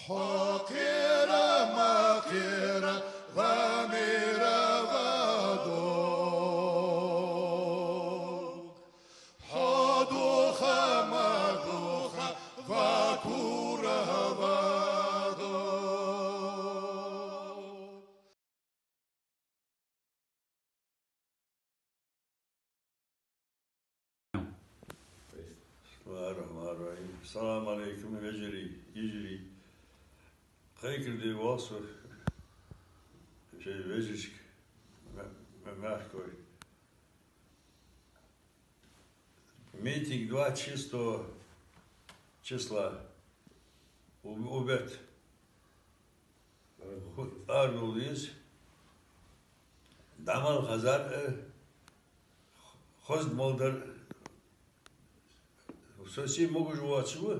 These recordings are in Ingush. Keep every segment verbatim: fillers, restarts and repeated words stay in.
Хьо кхера ма кхера, ва мера ва дог. Хьо духа ма духа, ва кура ва дог. بسم الله الرحمن الرحيم. السلام عليكم، вежарий, йижарий. Кхайкарде воал со шоай вежарашка, ма-, ма-, мехкахой. Митинг двадцать шестого числа у, у бетта. Ху-, арадовла деза. ДӀа мел хезар, э, хоза мел дар. Со се могаш воацаш ва,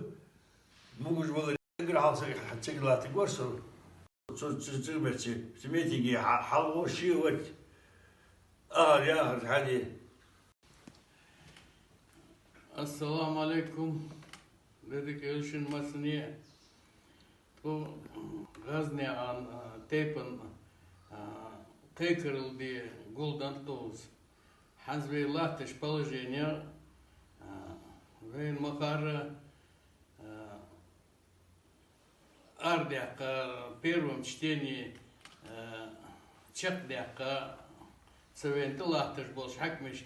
могаш валар, эггара хьалха цига латтаргвар со. Цу, цу, цу меттиге, цу митинге хьа-, хьалвола ше вар. Ахар яхар хьаде. Ассаламу Ӏалайкум, деррига шун массане. Тхо ГӀазнегӀан, а, тайпан, а, кхайкарал де гулденна тхо из. ХӀанз вай латтача положенега, а, вайна ма харра, а, арадаьккха, первом чтении, э, чакхдаьккха, цу вайна тӀа латташ болча хьакимашка,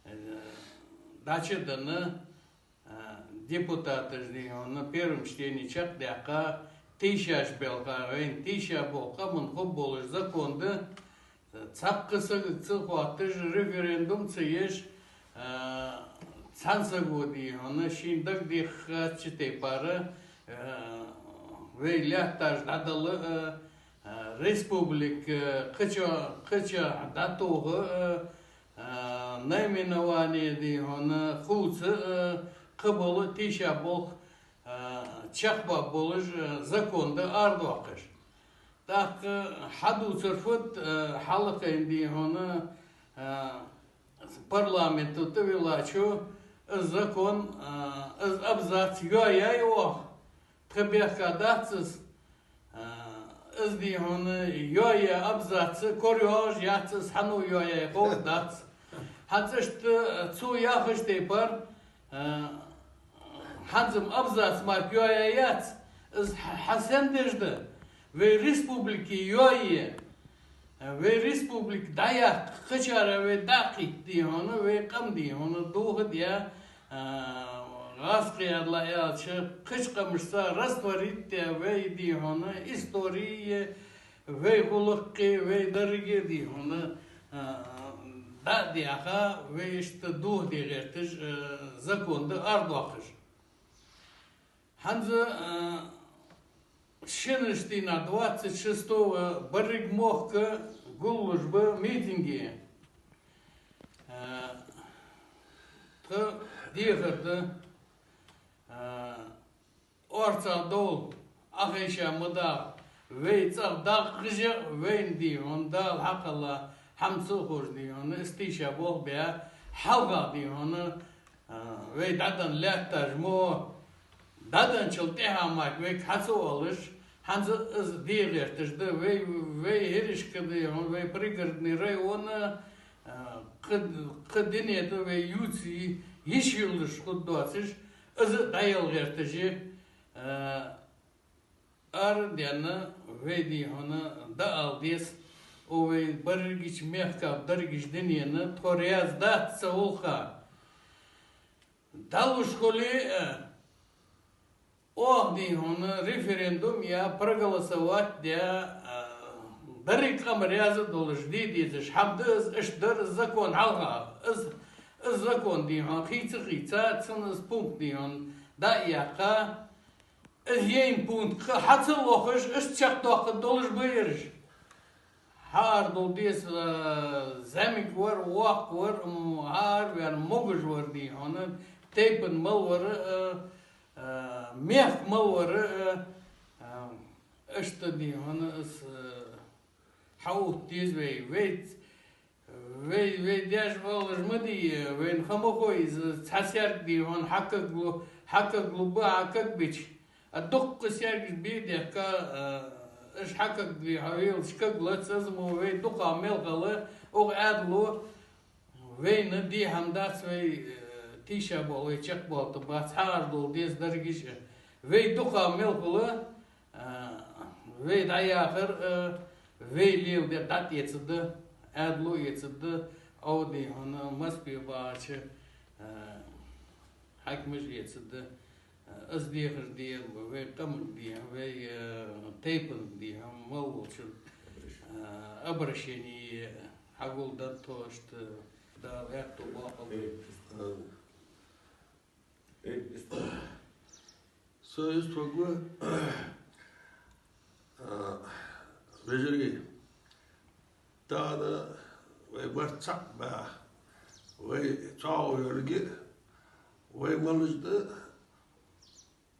э, дӀачу а денна, э, депутаташа, дий хьона, первом чтении чакхдаьккха, тийшаболх, вайна тийшаболх къаман хургболаш закон да, цхьаккха сагага ца хоатташ, референдум ца еш, а, цхьан саго, дий хьона, шийна дагадехача тайпара, а, вай лаьтташ дӀадала, а, а, республика кхыча, кхычахьа дӀатоха, а, а, наименование, дий хьона, хувца, а, кхыбола тийшаболх, а, чакхбаргболаш, а, закон да арадоаккхаш. ТӀаккха хьадувцар фуд, э, хьалхайна, дий хьона, э, парламента тӀавиллачо, из закон, э, из абзац йоаяьй оаха. Тха бехк дац из. Э, из, дий хьона, йоаяь абзац корайоагӀаш яц из, хьан йоаяьй ховргдац. ХӀанз иштта цо яхача тайпара, э, хӀанз-м абзац мара йоаяь яц, из хьа-, хьа сен деш да? Вай республике йоае, вай республика дӀаяккха, кхычара вай дӀакхийтта, дий хьона, вай къам, дий хьона, дохадаь, а, гӀазкхий, яьлча, кхыча къамашца растворить даь, вай, дий хьона, история, вай гӀулакхи, вай деррига, дий хьона, а, дӀа а даьха, вай иштта дохаде гӀерташ, а, закон да арадоаккхаш. ХӀанз, а, шинарча дийнахьа, двадцать шестого, беррига мохк гуллуш ба митинге. А, тха дехар да, а, орцагӀдовла, Ӏохайша ма дагӀа, вай цӀагӀа дагӀа хьежа, вайна, дий хьона, Дала хьакхелла хӀама ца ховш, дий хьона, из тийшаболх баь, хьалхагӀа, дий хьона, а, вай дӀаденна лаьтташ мо, дӀаденначул тӀехьагӀа мара вайга хьа ца оалаш, хӀанз из де гӀерташ да, вай, вай хӀирашка, дий хьона, вай Пригородный района, а, кхы, кхы дунен тӀа вай ювца йиш йолаш хургдоацаш, из а дӀаяла гӀерташ я, а, арадаьнна вай, дий хьона, дӀаала деза, о, вай берригача мехка, дерригача дунена, тхо раьза дац цу гӀулакха. ДӀалуш хуле а, оаха, дий хьона, референдум яь, проголосовать даь, а, деррига къам раьза долаш де дезаш хӀама да из, иштта дар из закон хьалха. Из, из закон, дий хьона, хийца-хийца, цун из пункт, дий хьона, дӀа а яьккха, из яйна пункт кхы хьа ца лохаш, иштта чакхдоаккхаргдолаш ба ераш. Хьаарадовла деза, э, зӀамига вар, воккха вар, м, хьаараваьнна могаш вар, дий хьона, тайпан мел вар, э, э, мехка мел вар, э, э, иштта, дий хьона, из, э, хьаотта деза вай. Вай, вай, вай даьша оалаш ма дий, вайна ха ма хой из, цхьа саьрг, дий хьона, хьакаглу-, хьакаглу ба, хьакагбича, А дукха сергаш бе дехка, а, аш хьакаг дий хьо велаш каг лац, аз мо вай дукха мел хала, укх Ӏаьдало вайна дехьам дац вай, э, тийша бола, вай чакхбоалта бац, хьагӀар дола деза даргаш а. Вай дукха мел хала, а, вай дӀаяхар, а, вай леладер дӀатӀаэцаргда, Ӏаьдало эцаргда, Ӏовдий хьона Москве бахача, а, хьакимаш эцаргда. Аз дехар дехам, вай къаман дехам, вай, э, тайпан дехам, мел волчун, э, обращени хьагулдергда тхо, иштта Дала аьттув боаккхалба. Со иштта хьога, а, вежарий, тахан вай барт цхьаккха ба, вай цхьоагӀо йолга, вай малаш да,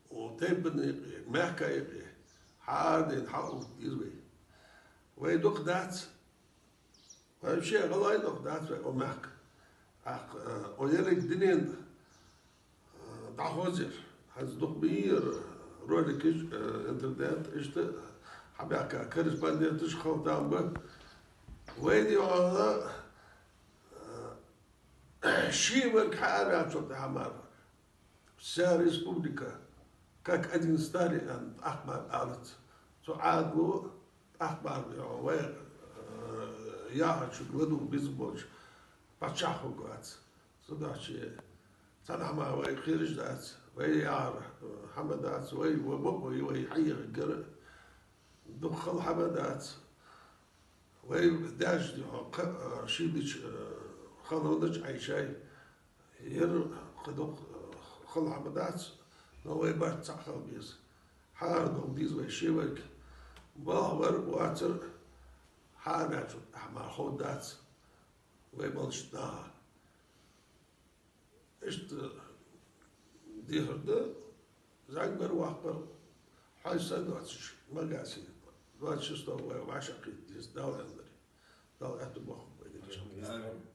о, тайпан юкъе, мехка юкъе, хьарадайна хьалъувтта деза вай. Вай дукха дац, вай вообще гӀалгӀай дукха дац вай, о, мехка. ТӀаккха, э, о, еррига дунен, э, дӀахозар. ХӀанз дукха бийр роликаш, э, интернет, иштта хьабаьхка корреспонденташ хала там ба. Вайна йоагӀа, э, шеварг хьаараваьчул тӀехьагӀа мара. Вся республика, как один стали, аьнна, тӀаккха мара алац. Цу Ӏаьдало тӀаккха мара, йо, вай, э, яхачунга ладувгӀа безам болча паччахьа хургвац. Цудухьа цхьаннахьа мара вай кхераш дац, вай яхар, э, хӀама дац, вай, вай бакъо я вай хьаехаргьяр, дукха хала хӀама дац. Вай даьша, йо, кха-, э, шийдача, э, халонаш Ӏайшай. Ер кхы дукха, э, хала хӀама дац, но вай барт цхьаккха хила беза. Хьаарадовла деза вай шеварг. Балха вар а, вацар а хьаараваьчул тӀехьагӀа мара ховргдац вай малаш наха. Иштта дехар да, зӀамига вар, воккха вар, хьо са доацаш, Магасе, двадцать шестого вай вӀашагӀкхета деза, Дала аьннадале. Дала аьттув боаккхалба вай деррига.